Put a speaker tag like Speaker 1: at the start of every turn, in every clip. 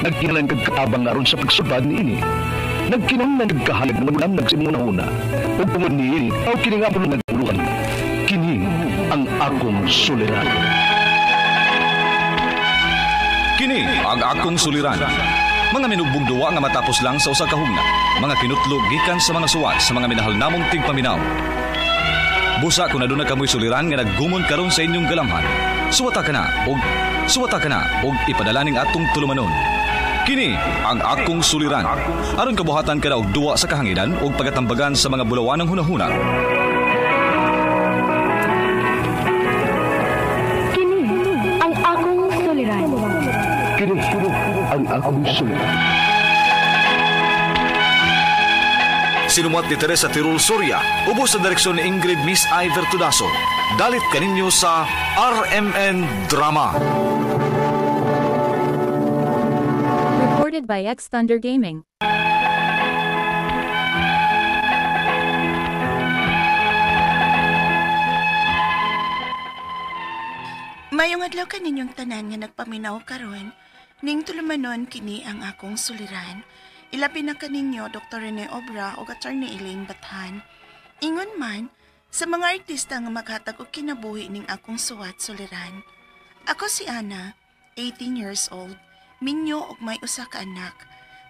Speaker 1: Nagkinahanglan kag katabang aron sa pagsubad niini. Nagkinahanglan kag kahalag nga mulam nagsimuna-una. Ug tungod niini, aw kini nga pulo nagpuluhan. Kini ang akong suliran.
Speaker 2: Kini ang akong suliran. Mga minugbong duwa nga matapos lang sa usa ka hugna. Mga kinutlo gikan sa mga suwat sa mga minahal namong tigpaminaw. Busa kung aduna kamoy suliran nga naggumon karon sa inyong galamhan. Suwata ka na og ipadala ning atong tulumanon. Kini ang akong suliran. Aron kabuhatan ka na og duwa sa kahanginan ug pagatambagan sa mga bulawanang hunahuna.
Speaker 3: Kini ang akong suliran.
Speaker 1: Kini ang akong suliran.
Speaker 2: Sinumuat ni Teresa Tirul Soria, ubos sa direksyon ni Ingrid Miss Iver Tudaso. Dalit kaninyo sa RMN Drama.
Speaker 4: Recorded by X Thunder Gaming.
Speaker 5: Mayong adlaw kaninyong tanan nga nagpaminaw karon, ning tulumanon kini ang akong suliran. Ilabi na kaninyo Dr. Rene Obra o Attorney Elaine Bathan. Ingon man, sa mga artista nga maghatag og kinabuhi ning akong suwat suliran. Ako si Ana, 18 years old, minyo og may usa ka anak,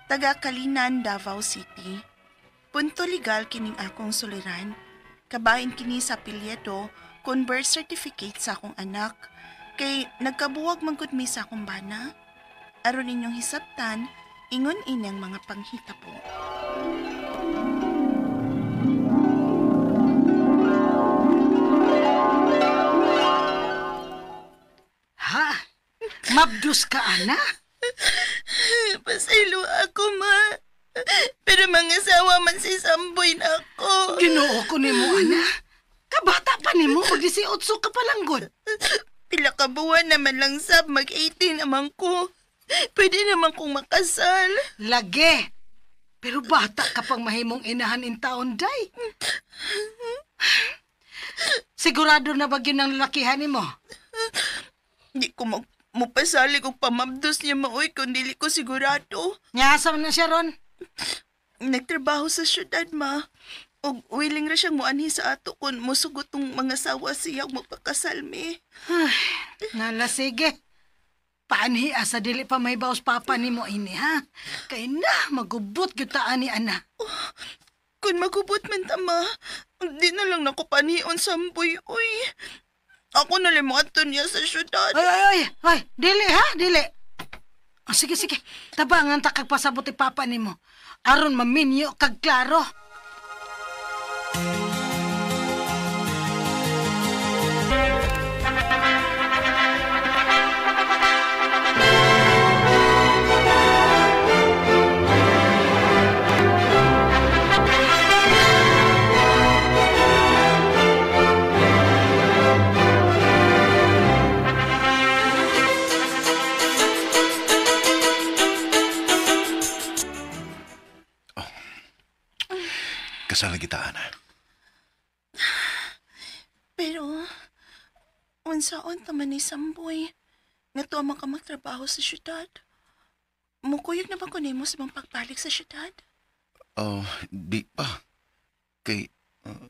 Speaker 5: taga Kalinan, Davao City. Punto legal kining akong suliran. Kabahin kini sa apelyido kun birth certificate sa akong anak. Kay nagkabuwag man gud mi sa akong bana. Aron ninyong hisabtan, ingon inyang mga panghitabo.
Speaker 6: Ha? Mabdus ka, Ana?
Speaker 5: Pasaylo ako, ma. Pero mga sawa man si Samboy na ako.
Speaker 6: Ginoo ko nimo, Ana. Kabata pa nimo, og 18 ka pa lang gud.
Speaker 5: Pila ka buwan naman lang sab, mag-18 naman ko. Pwede naman kong makasal.
Speaker 6: Lagi. Pero bata ka pang mahimong inahan in taon, day. Sigurado na ba yun ang lalakihan nimo?
Speaker 5: Di ko mapasali kung pamabdos niya maoy kung dili ko sigurado.
Speaker 6: Nya, asa man na siya ron?
Speaker 5: Nagtrabaho sa syudad, ma. Og willing ra siyang muanhi sa ato kung musugot tong mga sawa siya magpakasal mi.
Speaker 6: Ay, nala, sige. Paanhi asa dili pa may baos papa nimo ini, ha? Kay na, magubot gyud ta ani, Ana.
Speaker 5: Oh, kung magubot man ta, ma, di na lang nako panhion Samboy, uy. Ako na lang mo-adto niya sa syudad.
Speaker 6: Ay, ay, ay, ay, dili ha, dili. Oh, sige, sige, tabangan ta kag pasabot ni papa nimo. Aron maminyo kag klaro.
Speaker 7: Kasal kita, Ana.
Speaker 5: Pero, unsaon ta man ni Samboy? Nga tuwa man ka magtrabaho sa syudad. Mukuyog na ba ko nimo sa mga pagbalik sa syudad?
Speaker 7: Oh, di pa. Kay,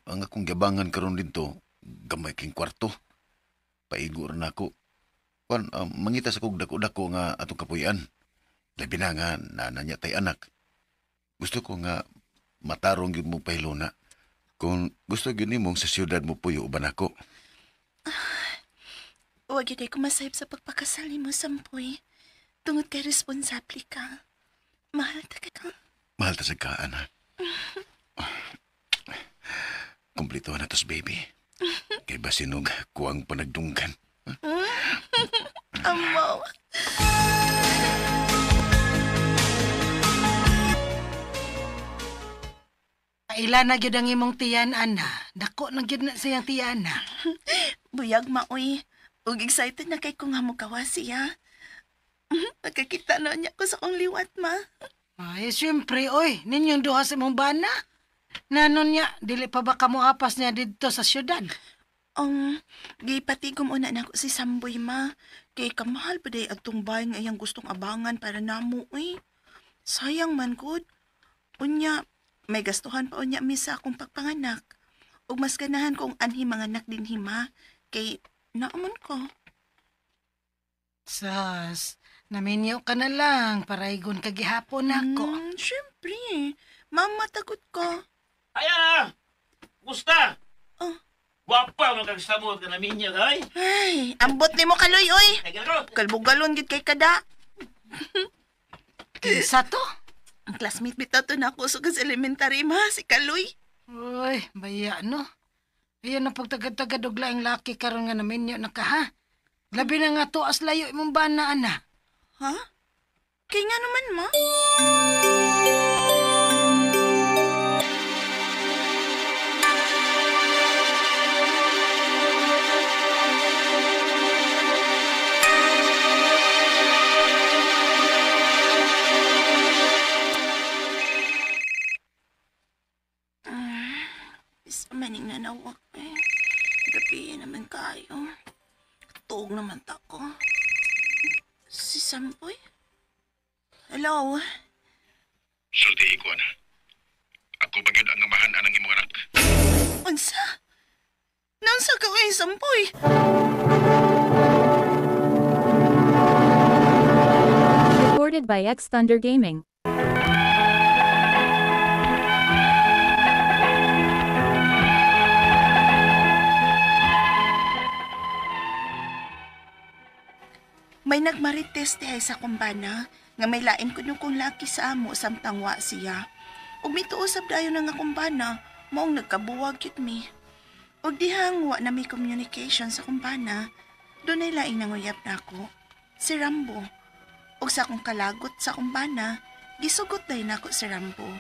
Speaker 7: ang akong gabangan karon dito, gamay king kwarto. Paigo na ako. Kwan, mangita sa kog dako-dako nga atong kapuyan. Labi na nga, nananya tay anak. Gusto ko nga matarong gyud mo pahiluna. Kung gusto gyud nimong sa siyudad mo puyo uban ako.
Speaker 5: Huwag gyud ko masayop sa pagpakasal nimo, Samboy. Tungod kay responsable ka. Mahal ta ka.
Speaker 7: Mahal ta sa ka, Ana. Kumplito na tos, baby. Kay basinog kuang panagdunggan.
Speaker 5: Amaw.
Speaker 6: Ila na gyud ang imong tiyan, Ana. Dako na gyud na siyang tiyan, na.
Speaker 5: Buyag maoy. Ug excited na kay ko nga mogawa siya. Magkakita na niya ko sa kong liwat, ma.
Speaker 6: Ay, siyempre, oy. Ninyong duha sa imong bana. Nanon niya, dili pa ba kamo apas niya didto sa syudad?
Speaker 5: Gipatigom una na ako si Samboy, ma. Kay kamahal pa day atong bahay nga iyang gustong abangan para namo, uy. Sayang man gud. Unya, may gastuhan pa unya mi sa akong pagpanganak. Ug mas ganahan kong anhi mga anak din hima kay naamon ko.
Speaker 6: Sas, naminyo ka na lang para igon ka gihapon nako.
Speaker 5: Syempre. Mama, takot ko.
Speaker 8: Aya! Gusta!
Speaker 5: Oh.
Speaker 8: Wapa man kag sabot ka namin niya, ay!
Speaker 5: Ay, ambot nimo kaloy, oy.
Speaker 8: Ay, gano'n!
Speaker 5: Kalbugalon gid kay kada.
Speaker 6: Kinsa to?
Speaker 5: Ang classmate bitaw to na ako sa elementary ma, si Kaloy.
Speaker 6: Uy, baya no. Ayan na pagtagad-tagad og laing laki karon nga naminyo na ka ha. Labi na nga to as layo imong bana ana.
Speaker 5: Ha? Kay nga naman ma. Isa maning nanawak eh. Gabi naman kayo. Tuog naman ta ko. Si Sampoy? Hello?
Speaker 9: Sulti ko na. Ako ba gyud ang amahan anang imong anak?
Speaker 5: Unsa? Naunsa ka oy, Sampoy?
Speaker 4: Recorded by X Thunder Gaming.
Speaker 5: May nagmarites dihay sa kumbana nga may lain kuno kong laki sa amo samtang wa siya. Ug mituo sab dayon nga kumbana, maong nagkabuwag gyud mi. Ug dihang wa na may communication sa kumbana, dunay laing nanguyab nako, si Rambo. Ug sa akong kalagot sa kumbana, gisugot day nako si Rambo.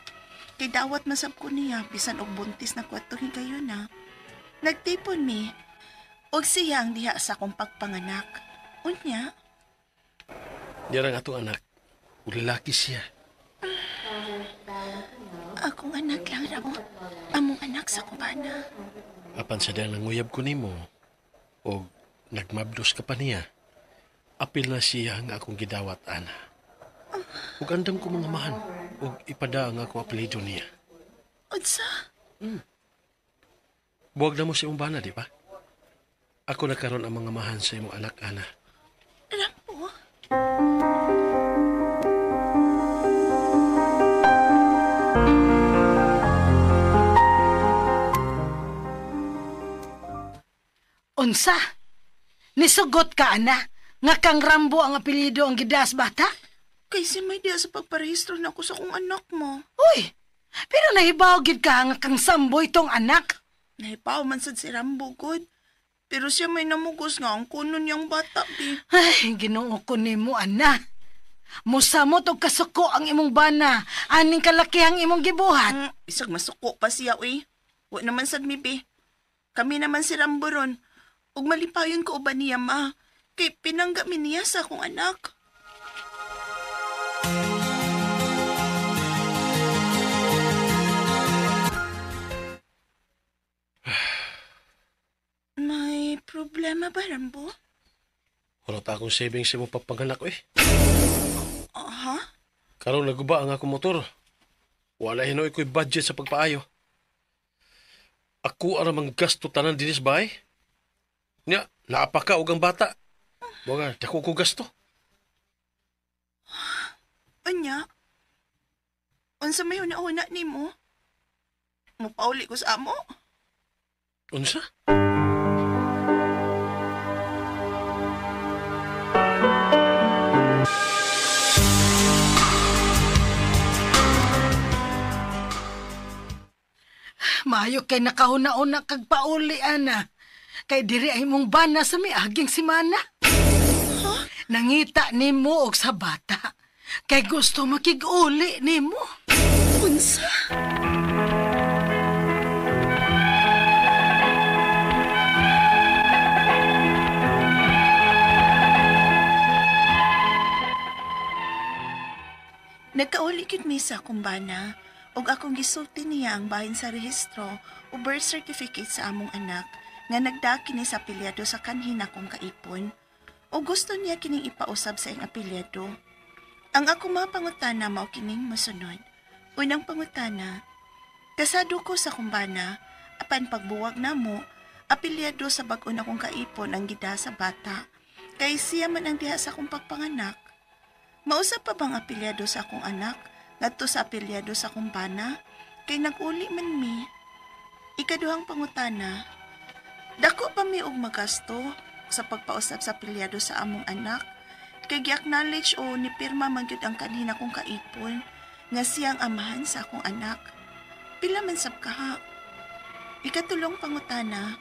Speaker 5: Kay dawat masab ko niya bisan og buntis na kwatong higayon na. Nagtipon mi, ug siya ang diha sa akong pagpanganak. Unya,
Speaker 10: Diyan ang atong anak. Ug lalaki siya.
Speaker 5: Akong anak lang Rambo. Among anak sa kumbana.
Speaker 10: Apan sa diyang nanguyab ko nimo, o nagmabdos ka pa niya, apil na siya nga akong gidawat, ana. Ug andam ko mga mahan, ug ipada ang akong apelyido niya.
Speaker 5: Unsa?
Speaker 10: Buwag na mo si imong bana, di ba? Ako na karon ang mga mahan sa imong anak, ana.
Speaker 5: Rambo?
Speaker 6: Unsa? Nisugot ka ana nga kang Rambo ang apelyido ang gidas bata?
Speaker 5: Kay si may diya sa pagparehistro na ako sa akong anak mo.
Speaker 6: Uy, pero nahibaw gid ka nga kang Samboy tong anak.
Speaker 5: Nahipaw man sad si Rambo, good. Pero siya may namugos nga ang kuno niyang bata, bi.
Speaker 6: Ay, Ginoo ko nimo ana. Musamot og kasuko ang imong bana, aning kalakihang imong gibuhat.
Speaker 5: Isag masuko pa siya, uy. Wa naman sad mi, bi. Kami naman si Rambo ron. Ug malipayon ko uban niya, ma. Kay pinangga mi niya sa akong anak. May problema ba, Rambo?
Speaker 10: Wala ta akong savings sa imong pagpanganak, eh.
Speaker 5: Aha?
Speaker 10: Karon naguba ang akong motor. Wala hinoy ko'y budget sa pagpaayo. Ako ang mang gasto tanan dinis bahay. Nya, naapa ka og ang bata. Buga, dako ko gasto.
Speaker 5: Unya? Unsa may una-una nimo? Mupauli ko sa amo?
Speaker 10: Unsa?
Speaker 6: Maayo kay nakahuna-una kag pauli, ana. Kay diri ay imong bana sa miaging simana. Huh? Nangita nimo og sa bata. Kay gusto makig-uli nimo.
Speaker 5: Unsa? Nagkauli gyud mi sa akong bana ug akong gisulti niya ang bahin sa rehistro o birth certificate sa among anak nga nagdaki ni sa pilyado sa kanhin akong kaipon. O gusto niya kining ipausab sa iyang apelyado. Ang ako mga pangutana mao kining mosunod. Unang pangutana, kasado ko sa kumbana, apan pagbuwag namo, apelyado sa bag-o na kong kaipon ang gida sa bata, kay siya man ang diha sa akong pagpanganak. Mausab pa bang apelyado sa akong anak ngadto sa apelyado sa akong bana, kay nag-uli man mi? Ikaduhang pangutana, dako pa mi og magasto sa pagpausab sa apelyado sa among anak, kay gi-acknowledge o nipirma man gyud ang kanhi nakong kaipon nga siyang amahan sa akong anak. Pila man sab kaha? Ikatulong pangutana,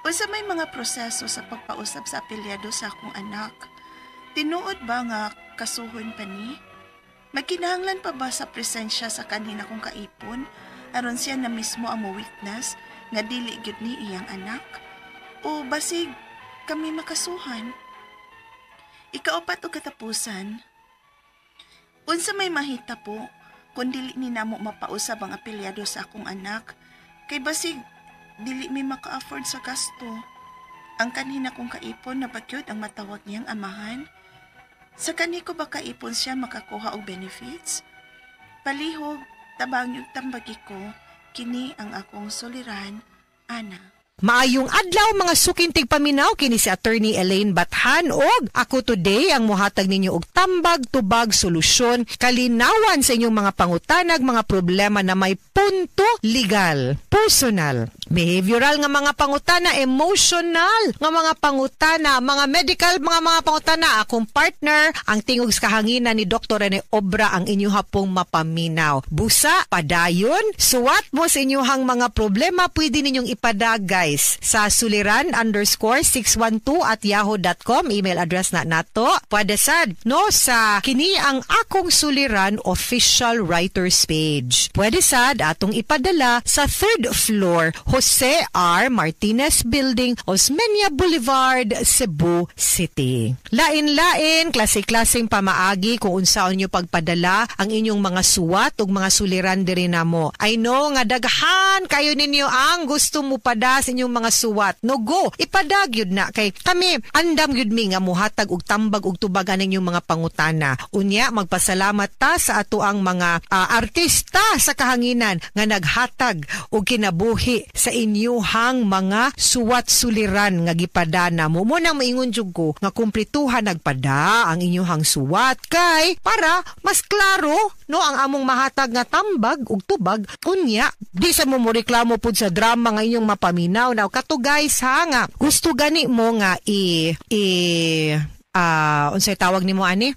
Speaker 5: unsa may mga proseso sa pagpausab sa apelyado sa akong anak? Tinuod ba nga kasuhon pa ni? Magkinahanglan pa ba sa presensya sa kanhi nakong kaipon aron siya na mismo ang mo-witness nga dili gyud ni iyang anak? O basig kami makasuhan? Ikaupat o katapusan, unsa may mahitabo kung dili ni namo mapausab ang apelyado sa akong anak, kay basig dili mi maka-afford sa gasto? Ang kanhi nakong kaipon na bagyod ang matawag niyang amahan? Sa kanhi ko ba kaipon siya makakuha og benefits? Palihog, tabang yung tambagi ko, kini ang akong suliran, Ana.
Speaker 11: Maayong adlaw, mga suking tigpaminaw, kini si Attorney Elaine Bathan og ako today ang muhatag ninyo og tambag, tubag, solusyon, kalinawan sa inyong mga pangutanag, mga problema na may punto legal, personal, behavioral nga mga pangutana, emotional nga mga pangutana, mga medical mga pangutana. Akong partner ang tingog sa kahanginan ni Dr. Rene Obra ang inyong hapong mapaminaw. Busa, padayon, suwat mo sa inyong mga problema, pwede ninyong ipadagay sa suliran_612@yahoo.com, email address na nato. Pwede sad no sa kini ang akong suliran official writers page. Pwede sad atong ipadala sa third floor, Jose R. Martinez Building, Osmeña Boulevard, Cebu City. Lain-lain, klase-klaseng pamaagi kung unsaon nyo pagpadala ang inyong mga suwat ug mga suliran diri namo. I know nga daghan kayo ninyo ang gusto mo pada sa inyong mga suwat. No, go, ipadag yun na kay kami andam yun mi nga muhatag og tambag og tubagan inyong mga pangutana. Unya magpasalamat ta sa ato ang mga artista sa kahanginan nga naghatag og kinabuhi sa inyuhang mga suwat suliran nga gipadana mo. Mo nang maingon jud ko nga kumplituhan nagpada ang inyuhang suwat kay para mas klaro no ang among mahatag nga tambag ug tubag. Unya di sa mo reklamo pud sa drama nga inyong mapaminaw. Now, kato guys ha, nga gusto gani mo nga i unsay tawag nimo ani?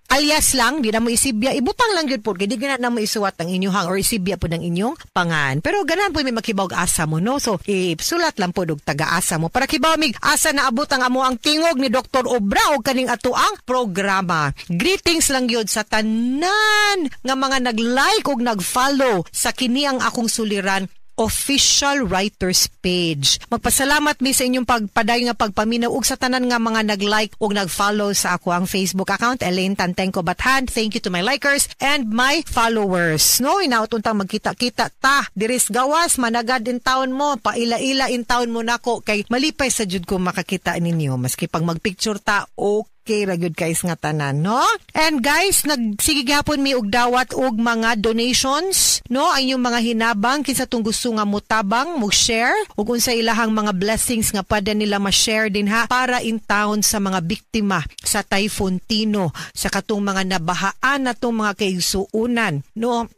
Speaker 11: Alias lang, di na mo isibya, ibutang lang gyud po, kay di gana na mo isuwat ang inyong or isibya po ng inyong pangan. Pero ganahan po may makibaw og asa mo, no? So, isulat lang po og taga-asa mo para kibaw mig asa na abot ang amo ang tingog ni Dr. Obra og kaning ato ang programa. Greetings lang gyud sa tanan nga mga nag-like og nag-follow sa kini ang akong suliran official writers page. Magpasalamat mi sa inyong pagpadayon nga pagpaminaw ug sa tanan nga mga nag-like ug nag-follow sa ako ang Facebook account, Elaine Tantengco Bathan. Thank you to my likers and my followers. No, hinaot untang magkita-kita ta diris gawas, managad in town mo, paila-ila in town mo nako kay malipay sa jud ko makakita ninyo maski pag magpicture ta, okay ra gyud guys nga tanan, no? And guys, nagsige gyapon mi og dawat og mga donations, no? Ang inyong mga hinabang kinsa tong gusto nga motabang, mo share ug unsa ilahang mga blessings nga pwede nila ma-share din ha para in town sa mga biktima sa Typhoon Tino, sa katong mga nabahaan natong mga kaigsuonan, no?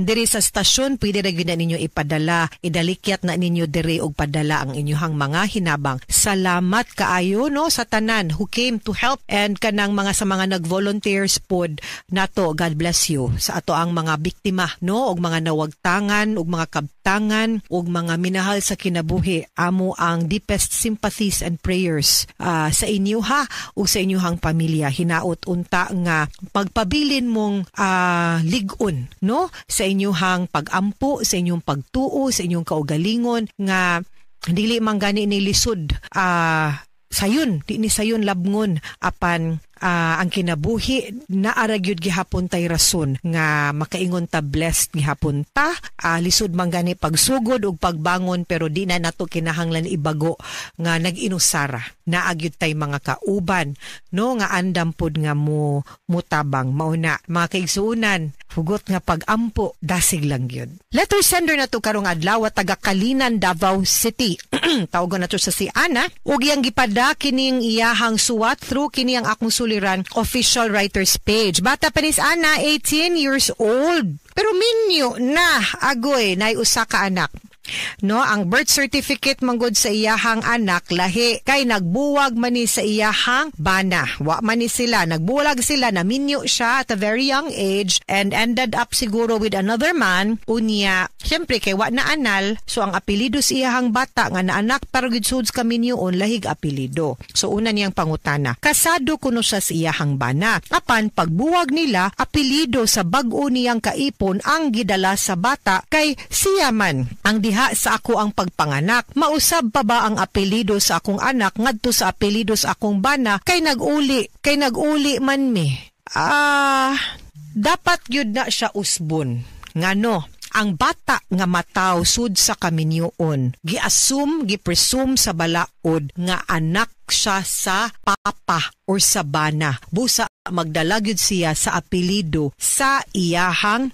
Speaker 11: Diri sa stasyon pwede ra gyud na ninyo ipadala, idalikyat na ninyo diri og padala ang inyong mga hinabang. Salamat kaayo no sa tanan who came to help and kanang mga sa mga nag-volunteers pod nato. God bless you sa ato ang mga biktima no og mga nawagtangan og mga kabtangan og mga minahal sa kinabuhi. Amo ang deepest sympathies and prayers sa inyo ha ug sa inyong pamilya. Hinaot unta nga pagpabilin mong lig-on no sa inyong pagampo, sa inyong pagtuo, sa inyong kaugalingon nga dili man gani ni lisod sayon, di ni sayon labngon apan Ang kinabuhi naa ra gyud gihapon tay rason nga makaingon ta blessed gihapon ta. Lisod man gani pagsugod ug pagbangon, pero di na nato kinahanglan ibago nga nag-inusara. Naa gyud tay mga kauban, no, nga andam pod nga mo mutabang. Mauna, mga kaigsuonan, hugot nga pag-ampo, dasig lang gyud. Letter sender na to karong adlaw, taga Kalinan, Davao City. Tawagan nato sa si Ana ug iyang gipada kining iyahang suwat through kini ang Akong Suliran official writers page. Bata pa ni si Ana, 18 years old. Pero minyo na, agoy, nay usa ka anak. No, ang birth certificate manggod sa iyahang anak lahi kay nagbuwag man ni sa iyahang bana. Wa man ni sila, nagbuwag sila, naminyo siya at a very young age and ended up siguro with another man. Unya, syempre kay wa na anal, so ang apelyido sa iyahang bata nga naanak para gid sud sa kaminyoon lahig apelyido. So una niyang pangutana, kasado kuno siya sa iyahang bana. Apan pagbuwag nila, apelyido sa bag-o niyang kaipon ang gidala sa bata kay siya man ang diha sa ako ang pagpanganak. Mausab pa ba ang apelyido sa akong anak ngadto sa apelyido sa akong bana kay nag-uli man mi? Dapat gyud na siya usbon. Ngano, ang bata nga mataw sud sa kaminyoon, gi-assume, gi-presume sa balaod nga anak siya sa papa or sa bana. Busa magdala gyud siya sa apelyido sa iyahang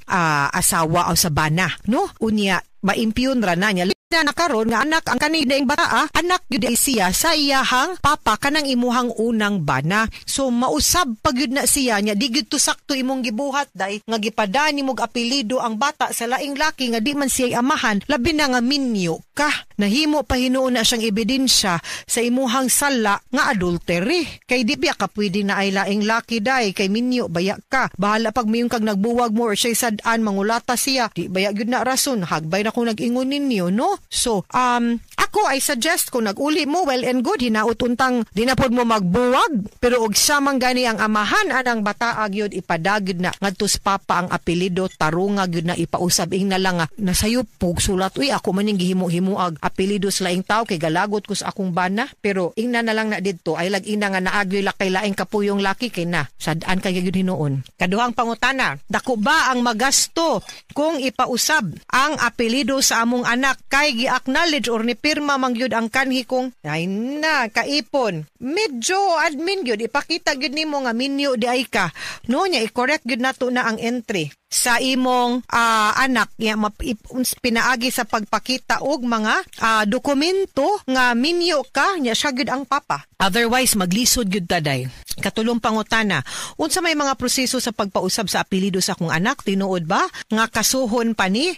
Speaker 11: asawa o sa bana, no? Unya maimpyon ra na niya na nakaron nga anak ang kani daing bata, anak gyud ay siya sa iyahang papa, kanang imuhang unang bana. So mausab pa gyud na siya nya. Di gyud to sakto imong gibuhat, day, nga gipada nimog apelyido ang bata sa laing laki nga di man siya amahan, labi na nga minyo ka. Nahimo pa hinuon na siyang ebidensya sa imuhang sala nga adultery, kay di biya ka pwede na ay laing laki, day, kay minyo baya ka. Bahala pag mayong kag nagbuwag mo or siya sad-an mangulata siya, di baya gyud na rason. Hagbay na kung nag-ingon ninyo, no? So ako I suggest kung nag-uli mo, well and good, hinaut untang di na pod mo magbuwag, pero og siya man gani ang amahan anang bataa gyud, ipadagid na ngadto sa papa ang apelyido. Tarunga gyud na ipausab. Ing na lang nga nasayop pug sulat, "Uy, ako man ning gihimo-himuag apelyido sa laing tao kay galagot ko sa akong bana." Pero ingna na lang na didto ay lag ina nga naagyoy lakay laing kapuyong laki kay na sad-an kay gyud hinuon. Kaduhang pangutana, dako ba ang magasto kung ipausab ang apelyido sa among anak kay gi-acknowledge or ni pirma man gyud ang kanhi kong ay na kaipon? Medyo admin gyud, ipakita gyud nimo nga minyo di ay ka, no? Nya i-correct gyud nato na ang entry sa imong anak ya, pinaagi sa pagpakita og mga dokumento nga minyo ka nya siya gyud ang papa. Otherwise maglisod gyud ta, day. Katulong pangutana, unsa may mga proseso sa pagpausab sa apelyido sa akong anak? Tinuod ba nga kasuhon pa ni?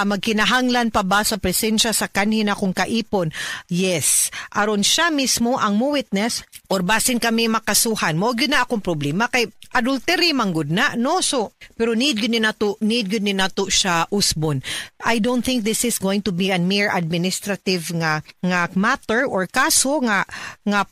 Speaker 11: Magkinahanglan pa ba sa presensya sa kanhi na kong kaipon? Yes, aron siya mismo ang mo witness or basin kami makasuhan mo gyud na akong problema kay adultery man gud na, no? So pero need gyud ni nato siya usbon. I don't think this is going to be a mere administrative nga matter or kaso nga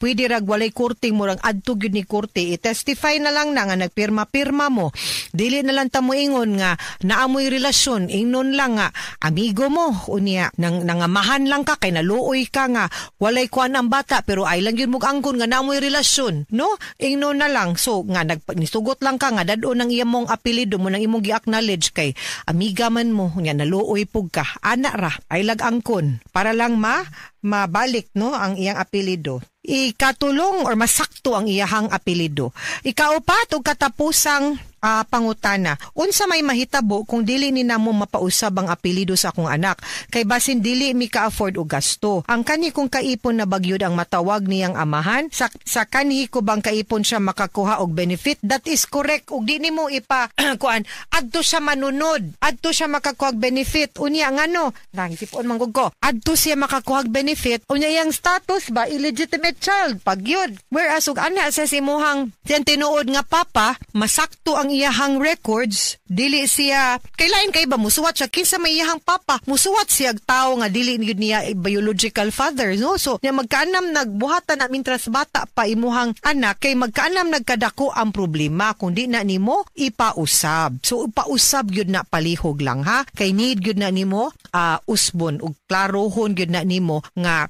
Speaker 11: pwede rag walay korte, murang adto gyud ni korte, i-testify na lang na nga nagpirma-pirma mo. Dili na lang ta moingon nga naamoy relasyon, ingnon lang nga amigo mo, unya nang nangamahan lang ka kay naluoy ka nga walay kuan ang bata, pero ay lang gyud mog angkon nga naamoy relasyon, no? Ingnon na lang so nga nag nisugot lang ka nga dad-on ang iyamong apelyido mo nang imong gi-acknowledge kay amiga man mo, unya naluoy pug ka ana ra ay lag angkon para lang ma mabalik, no, ang iyang apelyido, ikatulong or masakto ang iyahang apelyido. Ikaupat ug katapusang pangutana, unsa may mahitabo kung dili ni namo mapausab ang apelyido sa akong anak kay basin dili mi ka-afford og gasto? Ang kanhi kong kaipon na bagyod ang matawag niyang amahan? Sa kanhi ko bang kaipon siya makakuha og benefit? That is correct. Ug di nimo ipa kuan, adto siya manunod, adto siya makakuha og benefit. Unya ngano nangisipon man gud ko, adto siya makakuha og benefit, unya iyang status ba illegitimate child pag yun. Whereas ug ana sa simuhang siyang tinuod nga papa, masakto ang iyahang records, dili siya kay lain kay ba musuwat siya kinsa may iyahang papa, musuwat siya og tawo nga dili gyud niya biological father, no? So nya magkaanam nagbuhatan na mintras bata pa imuhang anak kay magkaanam nagkadako ang problema kung di na nimo ipausab. So ipausab gyud na palihog lang ha, kay need gyud na nimo usbon ug klarohon gyud na nimo nga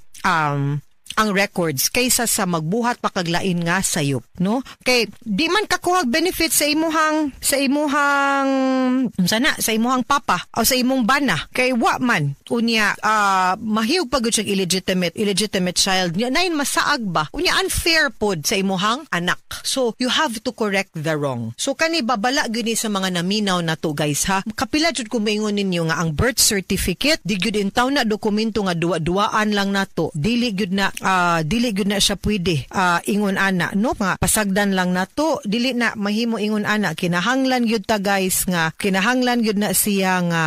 Speaker 11: ang records kaysa sa magbuhat pa kag lain nga sayop, no? Kay di man kakuhag benefit sa imuhang unsa na, sa imuhang papa o sa imong bana kay wa man. Unya mahiyog pa gud siyang illegitimate child nya, nain masaag ba. Unya unfair pod sa imuhang anak, so you have to correct the wrong. So kani babala gyud ni sa mga naminaw na to, guys, ha. Kapila jud ko moingon ninyo nga ang birth certificate di gyud intaw na dokumento nga duwa-duwaan lang nato. Dili gyud na siya pwede ingon ana, no, nga pasagdan lang nato. Dili na mahimo ingon ana. Kinahanglan gyud ta, guys, nga kinahanglan gyud na siya nga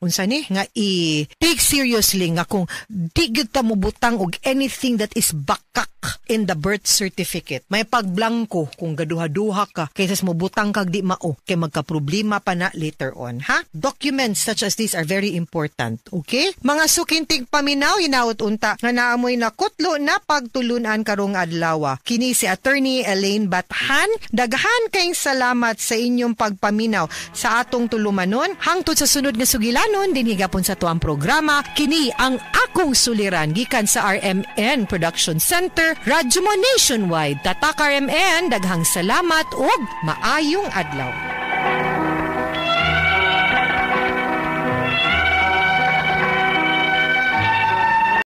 Speaker 11: unsa ni nga i take seriously nga kung di gyud ta mobutang og anything that is bakak in the birth certificate. May pagblanko kung gaduha-duha ka kaysa mobutang kag di mao kay magka-problema pa na later on, ha. Documents such as these are very important, okay? Mga suking tigpaminaw, hinaot unta nga naamoy na kutlo na pagtulunan karong adlaw. Kini si Attorney Elaine Bathan. Daghan kayong salamat sa inyong pagpaminaw sa atong tulumanon. Hangtod sa sunod nga sugilanon dinhi gapon sa tuang programa, kini ang Akong Suliran, gikan sa RMN Production Center, Radyo Mo Nationwide. Tatak RMN, daghang salamat ug maayong adlaw.